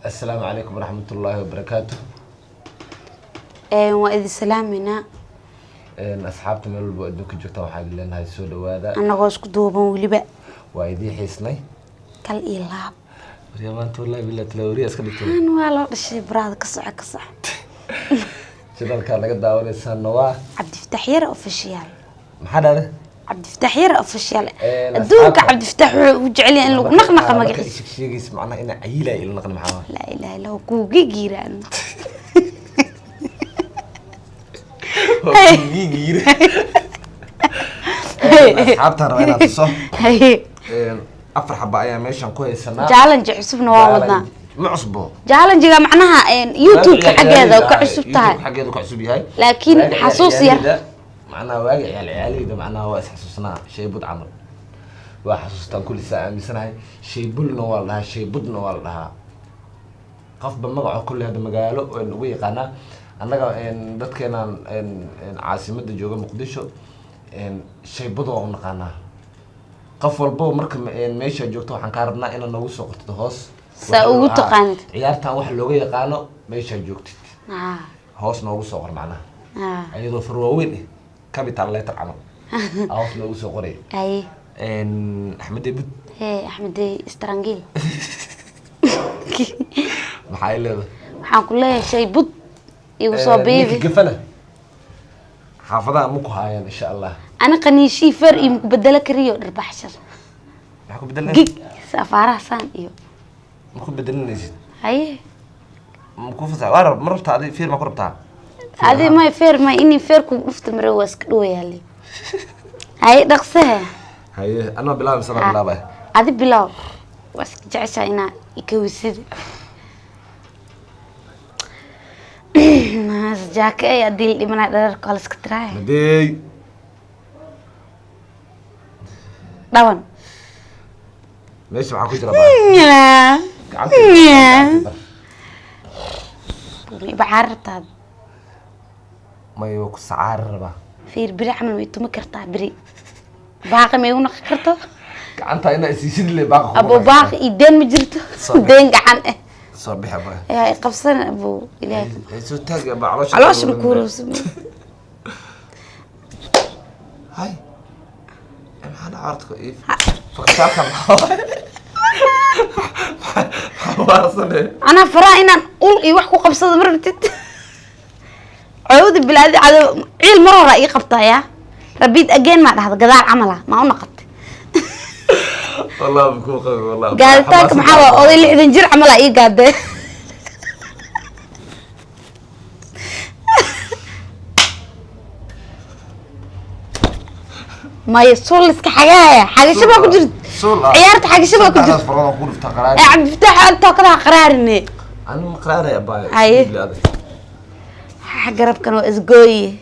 Assalaamu calaykum waraxmatullaahi wabarakaatu. Waa idin salaameynaa. Asxaabta meel walba oo adduunka joogta, waxaa idin leenahay soo dhawaada. Annagoo isku duuban weliba. Waa idiin xiisnay. Kal iyo laab. Waryaa, maanta wallahi billahi talawariya iska dhigtay. Aan waa loo dhashay baraada, ka soco, ka soco. Channelkaa naga daawanaysaana waa Cabdifataax Yare Official. Maxaa dhahday? Cabdifataax Yare Official. Adduunka Cabdifataax wuxuu ugu jecel yahay in lagu naqnaqa magaciisa. Sheeg sheegaysa macnaha inaa cayilaya ila naqni, maxaa waay? Laa ilaaha illa huwa, kuuga giiraan. Waa kugigiire. Asxaabtaan rabaa inaad tuso. Afar xaba ayaa meeshan ku haysanaa. Challenge cusubna waa wadnaa. Ma cusbo. Challenge-ga macnaha YouTube-ka xaggeeda ka cusub tahay. YouTube xaggeeda ka cusub yahay. Laakiin Waaga xasuus yar. ciyaaleyda, macnaha waaga ciyaal ciyaaleyda, macnaha waa isxasuusnaa. Shay bud camal waa xasuustaan kulli, saa aaminsanahay. Shay bulna waa la dhahaa, shay budna waa la dhahaa, qofba magaco kulli. Hadda magaalo waan ugu yaqaanaa annaga dadkeenaan caasimada jooga Muqdisho, shay bud waa u naqaanaa qof walbo. Marka meesha joogto waxaan kaa rabnaa inaad noogu soo qortid hoos. Saa ugu taqaanid. Ciyaartan wax looga yaqaano meeshaa joogtid hoos noogu soo qor macnaha, iyadoo far waaweyn eh, capital letter camal aa hoos noogu soo qoray. Haye. Axmed Ebud. Hee, Axmedey Strangiil. Maxaa ay leedahay? Waxaan ku leeyahay shay bud igu soo ninka biibi. Gafana xaafadaha ma ku haayaan, insha Allah. Ani qaniishii feer iyo maku bedelo kariyo dhirbaxshar. Maxaa ku bedelinaysid? Gig safaaraha saan iyo Ma ku bedelinaysid? Haye. Ma ku fasax waa rab ma rabtaa? Adi fiir ma ku rabtaa? Adi may feer, may inii feer kugu dhufta mare, waa iska dhawayaale. Haye, dhaqsehe. Haye, anaa bilaabay mise anaa bilaabay? Adi bilow, waa iska jeceshaa inaa ikawisid. Jaaka ay adii la dhimanaa dhararka waa la iska tiraaya. Madeey. Dhawan. Meesha waxaa ku jira baa gacanta bar. Bacaar rabtaa? May, waa ku sacaari rabaa. Fiir, biri camal may tumi kartaa? Biri baaqi may igu naqi karto? Gacanta inaa isiisid le baaqa kugu abo naqi. Baaqi iyo deen ma jirto. Soo bix. Deen gacan eh. Soo bixi ba. Ayaa i qabsan, abo ilaahay. Ay, soo taag ba caloosha. Caloosha ma kuurowsa? Hay, maxaa dhaca horta? Ii faqsaarka maxaa waaye? Maxaa waarsane? Anaa faraha inaan ul iyo wax ku qabsado ma rabtid. Cawda bilaadi cadow ciil mar hore ii qabtaya. Repeat again maa dhahda gadaal camala maa u naqatay? Wallahi ma kuu qabi, wallahi. Gaaditaanka maxaa waa oday 60 jir camala ii gaadee. Maya, suul iska xagaaya, xagasho baa ku jirta. Suul ah. Ciyaarta xagasho baa ku jirta. Saddexdaas farood aan ku dhuftaa qaraari. Ee Cabdifataax, aad tookadaha qaraarine. Ani ma qaraaraya baayo. Haye. Garabkan waa isgooye,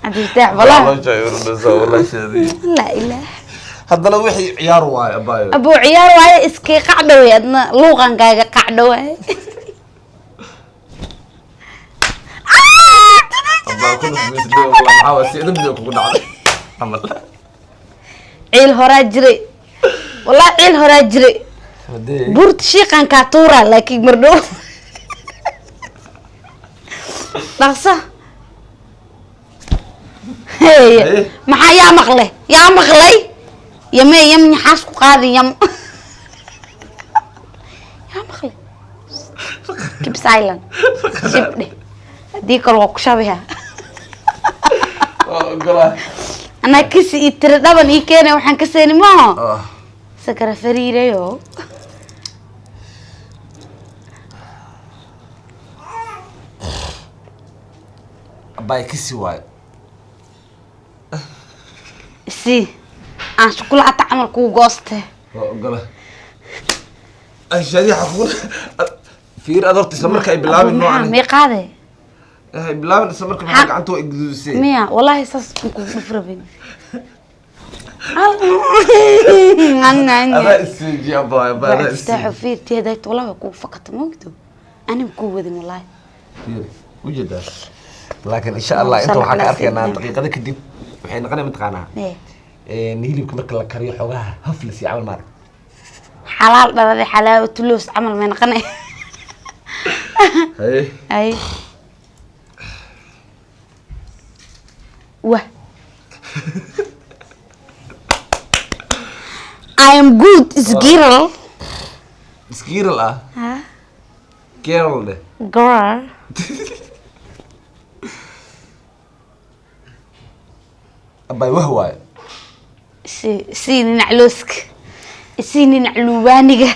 Cabdifataax, walaa. Caloosha ay urudhaysaa, wallahi sheedii. Laa ilaah. Haddana wixii ciyaar waaye, abaayo. Abuu, ciyaar waaye, iskii qacdhawey, adna luuqankaaga qacdhawaaye. Abaa ku dhufmaysid, wallahi maxaa waaye, si idin kugu dhacday camal. Ciil horaa jiray, wallahi ciil horaa jiray. Hadee. Buurta shiiqan kaa tuuraa, laakiin mardhow dhaqso. Hey, Haye. maxaa yaa maqle, yaa maqlay yame yam nyaxaas ku qaadi yam yaa maqlay. Keep silent, shib dheh, haddii kale waa ku shabiha. Waa ogolaa. Anaa kisi iyo tiri dhaban ii keenay, waxaan ka seeni maaho. Ah. Sakara fariirayo. Abaay, kisi waaye. Si aan shukulaato camal kuu gooste. Waa ogola. Ay, shaadi xaquun fiir ad horta isla marka ay bilaabin maxaa noocan may qaade? Ay bilaabin isla marka maxaa gacanta waa igudusay. Miya, wallahi saas aan kugu dhuf rabin. Adaa isiji, abaay, abaay, adaa Iftaaxu isiji. fiir, teedayt wallahi waa kugu fakata, moogto aniga kuu wadin wallahi. Fiir ujeedaa, laakiin insha Allah inta waxaan ka arkaynaa daqiiqada kadib waxay noqonaya, mataqaanaa, ee hilibka marka la kariyo xoogaha haflis iyo camal maarag. Xalaal dhalade, xalaawatuloos camal may noqonay. Haye. Ay, wah, I am good is girl. Iskiiral ah. Ha. Girl dheh. Girl. Abay, wah waaye. Si sii ninac looska, isii ninac luubaaniga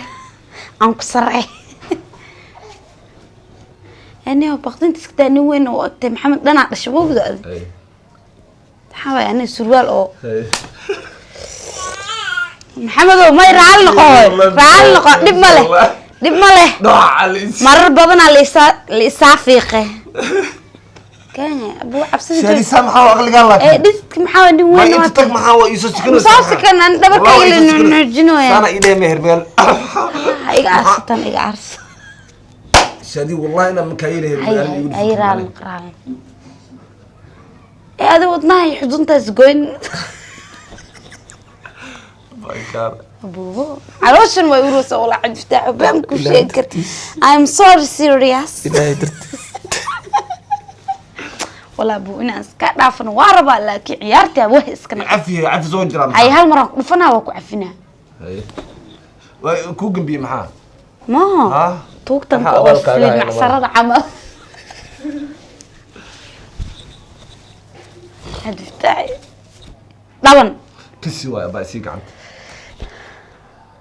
aan ku sarcay. Anigo baqdinta iska daa, nin weyn oo agtay Maxamed dhanaa dhashay wowda adig. Haye. Maxaa waay, aniga surwaal oo Haye. Maxamedow, may raali noqo hooy, raali noqo, dhib ma leh, dhib ma leh. Dhaca lis. Marar badanaa laisaa laisaa fiiqe kenya abuu cabsida. Shaadisa, maxaa waa aqligaan Ee laakiin? Dhididka maxaa waay, nin Ma weyn inta oo tag, maxaa waa iisoo sikanaysaa? Soo sikan, aan dhabarkayga la nuujinooya. Saana ii dhehe meher meel. Ha iga aarsataan, iga aarsa. Shaadi, wallahi inaan makaa ii dhehe Hay. hermeel igu Hay, dhufto. Raali noqo, raali noqo. Ee adi wadnaha iyo xuduntaas goyn. Baikaar. Abuubo, calooshan way ureysa walaa. Cabdifataax, baan ku sheegi kar, I'm sorry, serious. Ilaahay dartiis. Walaa abuu, inaan iska dhaafano waa rabaa, laakiin ciyaartaa wah iska naq. Cafi, cafi soo jiraa. Hay, hal maraan ku dhufanaa, waa ku cafinaa. Haye. Waa kuu gambiyey maxaa? Maha. Ha? Tuugtanka Maxaa oo abaalkaaga saliid haya? macsarada camal. Cabdifataax, dhaban. Kasi waay abaa, isii gacanta,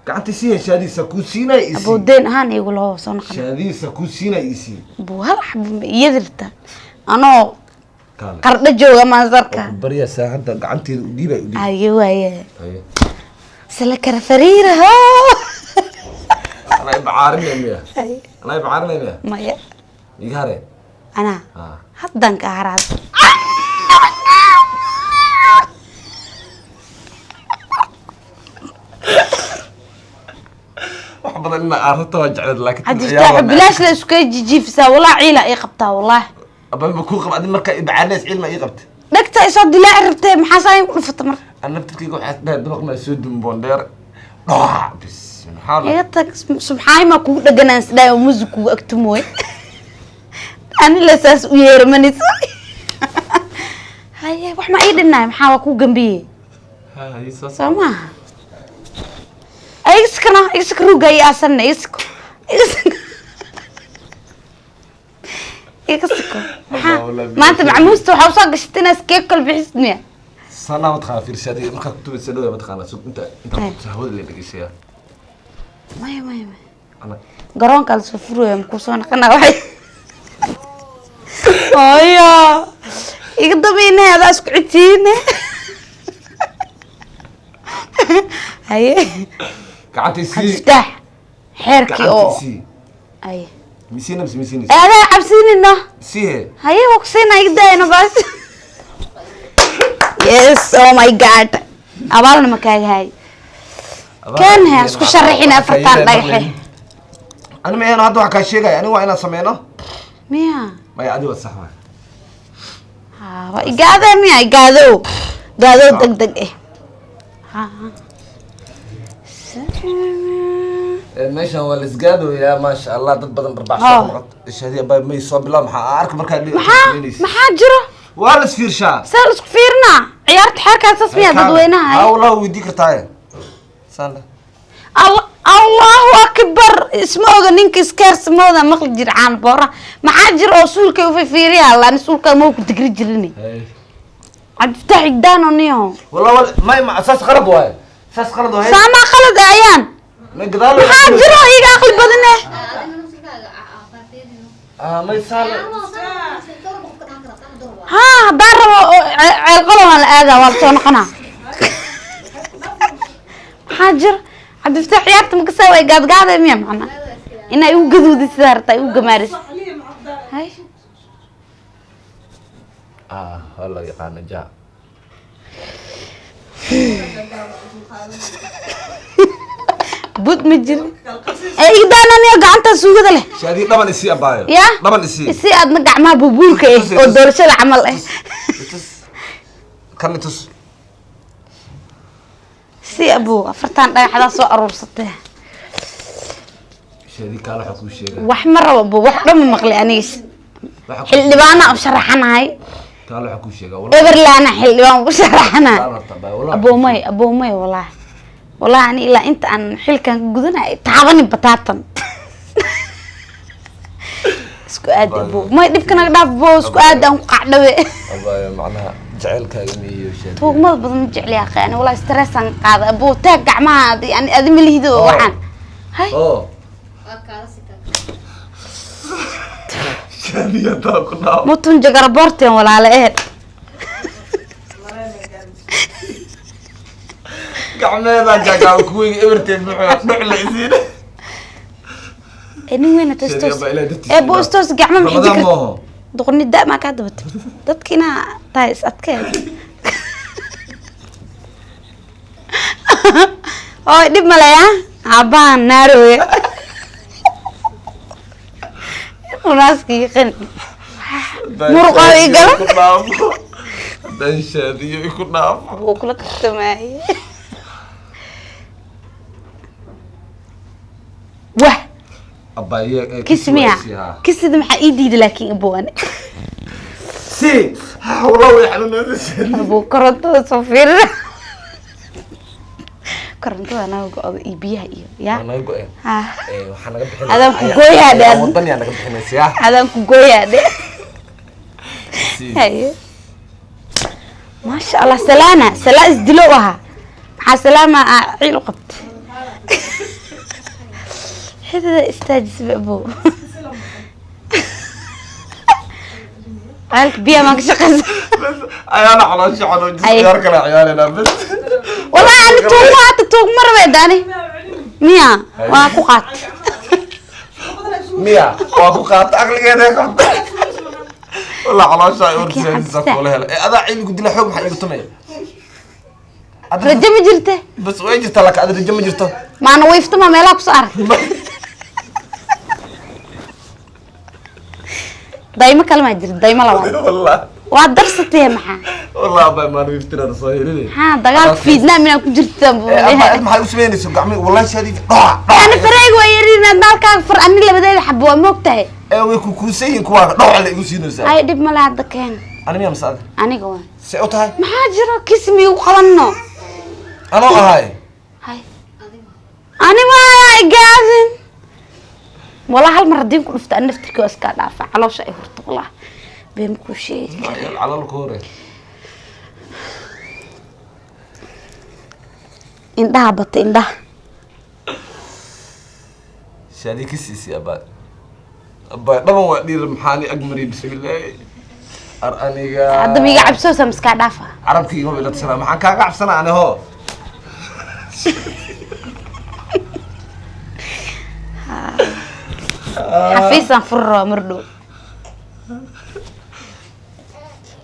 gacanta isii. Shaadiisa kuu siinay isii. Abuu, deen ahaan iigu laho soo noqon. Shaadiisa kuu siinay isii. Abuu, hal xabo ma iyadi rabtaa anoo Kaale. qardho jooga mansarka? Ku baryaa, saacadda gacanteeda u dhiibay, u dhiib. Aye, waaye. Haye. Sala kara fariira ho. Anaa ibcaarinay miya? Haye. Anaa ibcaarinay miya? Maya. Iga hare. Anaa Ah. haddan ka haraad. Wax badan inaa aarata waa jecleed, laakiin tan ciyaar Cabdifataax, waa neceb. Bilaash la isku jijiifisaa walaa, ciila ii qabtaa wallaahi. Abaa, ma kuu qab adi markaa ibcaarinays cilma ii qabta. Dhegta isoo dilaaci rabtee, maxaa saa ku dhufata marka? An naftirkayga waxaa dhahay dabaq maa soo dumboon dheer dhoa bis maxaa la Iga tag, subxaay maa kugu dheganaan isdhaay oo muusig kugu agtumooy, ani la saas u yeeramanaysa. Haye, wax ma ii dhinaay? Maxaa waa kuu gambiyey? Soo maaha, igiskana igiska ruuga ii aasanna, igisko, igisko, igisko. Maxaa maanta macmuusta waxaa usoo gashatay inaad iskeeg kala bixisid miya? Sanaa mataqaana, fiirsi adiga markaa kutubeysa dhawaa mataqaana sug inta inta hawada la dhegeysayaa. Maya, maya, maya. Ana Garoonka la soo furaya makuu soo noqonaa? Waxay hooyo iga dabayne, adaa isku citiine. Haye. Gacanta isii. Cabdifataax, xeerkii Gacanta oo isii. Aye. Misiina mise misiinaysa? Ee, adaa cabsiinina. Isii he. Haye, waa ku siinaa, iga daayana baas. Yes, oh my God, abaalna ma kaaga hay kan he isku sharaxin afartan dhagaxe. Ani ma aheen hadda wax kaa sheegaya, ani waa inaan sameyno. Miya? Maya, adi waa sax waay. Ha, waa igaade miya? Igaadow, gaadow deg deg eh. Ha. Meeshan waa laisgaadooyaa, maasha Allah, dad badan dharbaax Ah. soo noqot. Shahdiya baa may soo bilaab, maxaa arka markaa Maxaa maxaa jiro? Waa la isfiirshaa. See la isku fiirinaa? Ciyaarta xeerkaa saas miyaa dadweynaha? Ha, wallah weydii kartaaye saan dheh. Allahu akbar, isma oga ninka iskeersamooda maqli jir caan boora. Maxaa jira oo suulkay u fiiriya? Laan suulka ma ku digri jirin. Cabdifataax, igdaano niyo. Wallah wal may ma saas qalad waaye, saas qalad waaye. Saamaa qalad ayaan. May gadaal. Maxaa jiro iga aqli badane? Ah, may saan. Ha, haddaan rabo oo ceel qolo waan la aadaa, waa lasoo noqonaa. Maxaa jira Cabdifataax? Ciyaarta makasaa way gaadgaaday miya? Macna inaa igu gaduudi sidaa rabtaa igu gamaaris. Hay. Ah, waa la yaqaana ja. Bud ma jiro ee igdaana niyo gacanta suugada leh. Shaadi, dhaban isii abaayo. Ya. Dhaban isii. Si aadna gacmaha bubuulka eh Tus, oo tus. doorashada camal eh. Tus kan i tus. Si abuu, afartan dhagaxdaa soo aruursatee. Shaadi, kaala, waxa kuu sheega. Wax ma rabo bo, wax dhan ma maqli aniga. Waxa kuu Xildhibaana u sharaxanahay. Kaala, waxa kuu sheega, wallahi. Everlana xildhibaan u sharaxanahay. Kaala horta, baa wallahi. Aboomay, aboomay, wallahi, wallahi, ani ilaa inta aan xilkan ka gudanay taabanin bataatan. Isku aadi, abo may dhibka naga dhaaf bo, isku aadi aan ku qacdhawe. Abaayo, macnaha jaceylkaaga miyo, Shaadi? Tuugmada badan ma jecli aqi ani, wallahi stress aan qaada, abo. Taag gacmaha adi ani adi ma lihido. Oh. Waxaan hay. Oo. Waa kaala sitaa. Shaadi, hadaa ku dhaaf. Mutun jagaraboorteen walaale ehed. Gacmeedaa jaagaa kuweyga eberteed muxuu dhuc la isiin. Ee nin weyna Shaadi, toos. abaa ilaahay dartiisa. Ee boostos gacma maxay Ramadaan jikar maaho. Doqoni da maa kaa dabatay dadkiina tahay is adkeen oo dhib maleya aabbahan naarooya munaaskii qani muruqa ii gala. Ku dhaafo haddaan Shaadiyo iku dhaafo. Wuu kula tartamaaye wah. Abaaye. Kis miya? Kisida maxaa ii diida laakiin abo ani? Si wallah way xanuunaysaa. Abo, korontada soo fiirina, korontada naga go-do iyo biyaha iyo ya. Waa naga go-een. Ha. Waxaa naga bixinaysa Adaan ku gooyaa dhe. Wadan yaa naga bixinaysa ya. Adaan ku gooyaa dhe. Si. Haye, maasha Allah, salaana salaa isdilo ahaa, maxaa salaama aa ciil u qabtay xidida istaajisba abo. Ceelka biyaha maan ka shaqeysa. Bas ayaana caloosha xanuujisa. Ay. Ciyaar kale ciyaarayna bas. Wallahi ani tuugma hata tuugma rabeed ani miya waa ku qaat. Miya waa ku qaata aqligeeda qabta, wallah caloosha ay Laakiin urtiisa cabsida. Kula hela ee adaa ciil ku dila xoog maxaa igu tumaya? Rajo ma jirte? Bas way jirtaa, laakiin ada rajo ma jirto. Maana wiiftama meelaha kusoo arag daymo kale maa jirta, daymo labaad. Wallah. Waa darsatee maxaa? Wallah abaa maan wiiftinada soo helin. Maxaa dagaalka fiidnaa minaa ku jirta? Abaa maxay u samaynayso gacmi? Wallahi Shaadi, dhac dhac. Ani fareyga waa yarin naalkaaga far, ani labadeeda xabo waa moog tahay. Ee way ku kuusan yihiin kuwaaga, dhac la igu siinaysaa. Ay, dhib male, hadda keen. Ani miyaa masaada? Aniga waa. See u tahay? Maxaa jiro kismi u qabanno? Anoo ahay. Hay, ani waaya igaadin walaa hal mar haddii ku dhufta ani naftirkii waa iskaa dhaafa, caloosha ay hurto, walaa been kuu sheegi. Calal ku hore. Indhaha bata, indhaha. Shaadi ka siisay abaa, abaa dhaban waa dhiir maxaani agmari, bismillaahi ar aniga. Hadda miiga cabsoosa miskaa dhaafa? Carabkii ima ila tashanaa, maxaan kaaga cabsanaa ani ho? Xafiisaan furi rabaa mar dhow.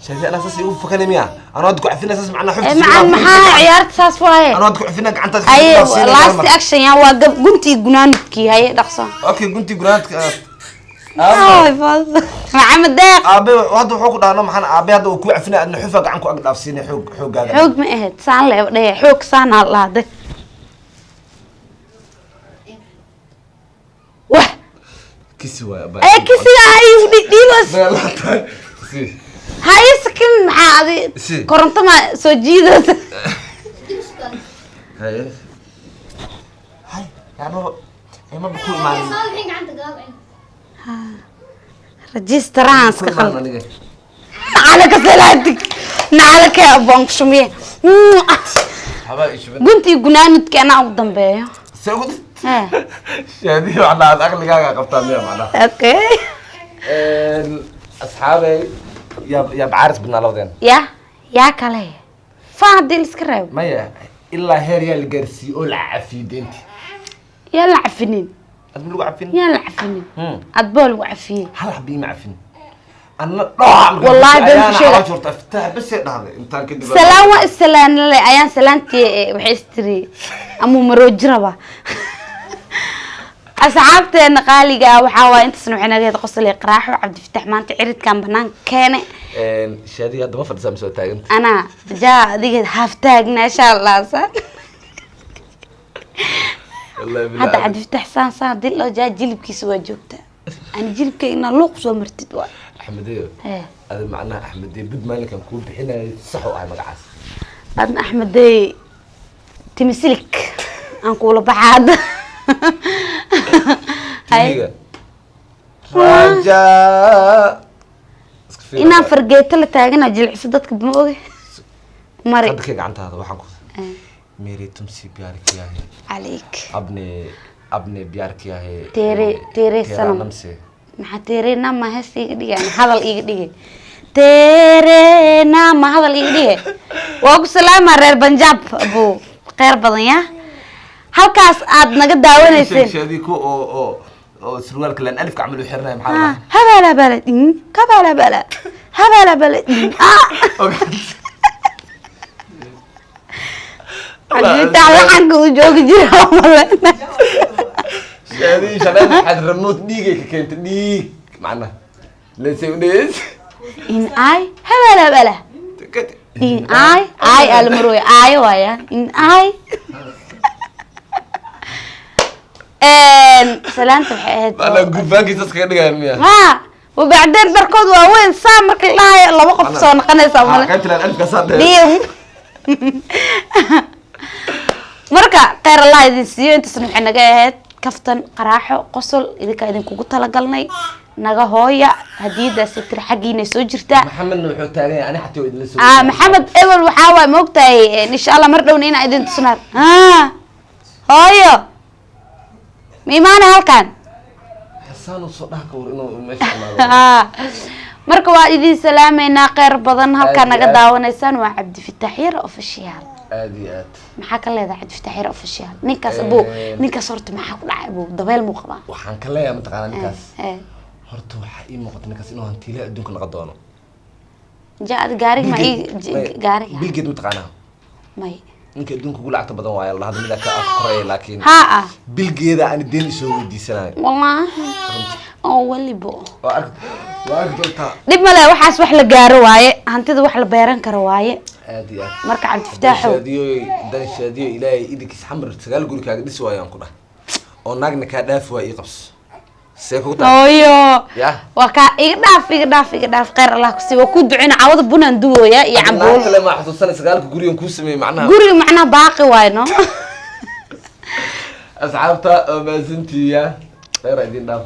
Shaadi, anaa saas igu fakanay miya? Anoo hadda ku cafina saas macnaa xufta. Ee macaan, maxaa ciyaarta saas waaye? Anoo hadda ku cafina gacantaas. Haye, last action yaa waa gab guntii gunaanudkii, haye dhaqso. Okay, guntii gunaanadka. Ay, Maxamed Deeq. Aabe hadda wuxuu ku dhaano maxaan aabe hadda uu ku cafina, adna xufa gacan ku ag dhaafsiinay xoog xoogaaga. Xoog ma ahayd saan leeb dhehe, xoog saanaa lahade wah. Kisi waay abaa. Ee kisiga ay dhibas. Beelatahay si. Haye sakin, maxaa adi? Si. Koronto ma soo jiidaysa? Haye hay yaano ima ku imaanin. Gacanta gadaal. Registraan ku iska imaanin qaldan. Aniga. Nacalaka salaatig, nacalaka abaan ku shumiye. Habaa ishuban. Guntii gunaanudki anaa ugu dambeeyo. Se ugu. Hee. Shaadi, macnaha aad aqligaaga qabtaa miya macnaha? Okay. Asxaabey, yaa yaa bacaaris badnaa labadeen? Ya yaa kale faan haddii la iska reebo. Maya, ilaa heer yaa la gaarsiiyey oo la cafiyey deynti. Yaa la cafinin. Ad ma lagu cafin? Yaa la cafinin. Adboo lagu cafiyey. Hal xabbi ima cafin anna dhooca. Wallaahi been ku sheega. Ayaana horta aftah bas ay dhahday intaan kadib. Salaan waa isalaanle ayaan salaantii waxay istiri amuu marooji rabaa. Asxaabteena qaaliga ah, waxaa waaye intaasna waxay naga heed qosol iyo qaraaxo. Cabdifitax maanta ciridkan banaanka keene. Shaadi, hadda ma fadhisaa mise waa taaganta? Anaa jaa adiga haaf taagna insha Allah saan. Wallahi billahi. Hadda Cabdifatax saan saan dil oo jaa jilibkiisa waa joogtaa, ani jilibkayga inaa luuq soo martid waa. Axmedeyo. Hee. Adi macnaha Axmedey bud maalinkan kuu bixinayay, sax u ahay magacaas. Adna Axmedey timisilik aan kuula baxaa hadda. Hay. Timiga raja iska fiiri. Inaan fargeeto la taagana jilciso dadka ma oge mari. Hadda kee gacantaada waxaan ku मेरे तुमसे प्यार किया है। Calayk. अपने अपने प्यार किया है। तेरे तेरा सनम। नाम से। Maxaa teere nama hees iiga dhigay, hadal iiga dhigay, teere nama hadal iiga dhigay. Waa ku salaamaa reer Banjaab, abuu kheyr badan ya halkaas aad naga daawanayseen. Sheegay ku oo surwaalka laan alifka camal u xirnay, maxaa la Habala bala kabala bala habala bala ah. dhahaa? Cabdifataax laxanka uu joogi jira malena. Sheegay shalay waxaad ramood dhiigay ka keentay, dhiig macnaha leesay u dhees. In ay habala bala in ay ay almaroy ay waaya in ay salaanta waxay ahayd. Macnaha gurbaankiisa iskaga dhigaya miya? Ha, wabacdeen dharkood waa weyn, saa marka la dhahayo laba qof soo noqonaysaa male. Qaybta laan alifka saa dheer. Dhiim. Marka kheyr Allah idin siiyo, intaasna waxay naga ahayd kaftan, qaraaxo, qosol idinkaa idinkugu talagalnay. Naga hooya hadiyadaasi tiri xaggiina soo jirtaa. Maxamedna wuxuu taagan yahay ani xataa waa idinla soo. Ah, Maxamed ebel waxaa waay maogtahay, insha Allah mar dhowna inaa idin tusnaan. Ah, hooyo ma imaana halkan? Xasaan uu soo dhaha ka war inuu meesha imaado. Ah, marka waa idin salaameynaa, kheyr badan halkaa Aad iyo naga aad. daawanaysaan waa Cabdifitaax Yar Official. Aad iyo aad. Maxaa ka leedahay Cabdifitaax Yar Official ninkaas abuu? Ninkaas horta maxaa ku dhacay abuu? Dabeel muu qabaa? Waxaan ka leeyahay mataqaanaa ninkaas, horta waxaa ii muuqata ninkaas inuu hantiilaha adduunka noqon doono. Ja ad gaariga ma ii gaariga. Bill Gates mataqaanaa? May. Ninka adduunka ugu lacagta badan waaye la hadda mida ka af koraya, laakiin Ha ah. Bill Gates aan deen isoo weydiisanayo. Wallaahi oo welibo. Waa arki doontaa. Dhib male, waxaas wax la gaaro waaye, hantida wax la beeran karo waaye. Aad iyo aad. Marka Cabdifataaxow. Shaadiyo dan shaadiyo, Ilaahay idinkiis xamar sagaal guri kaaga dhisi waayaan ku dhah oo naagna kaa dhaafi waay, ii qabso see kugu tahay. Hooyo. Ya. Waa kaa iga dhaaf, iga dhaaf, iga dhaaf. Kheyr Allah kusi, waa ku ducina. Cawada bunaan duwooya iyo naag cambuulo. Kale ma xasuusanay sagaalka gurigan kuu sameeyey macnaha? Guriga macnaha baaqi waayo no. Asxaabta waa mahadsantihiya, kheyr idin dhaaf.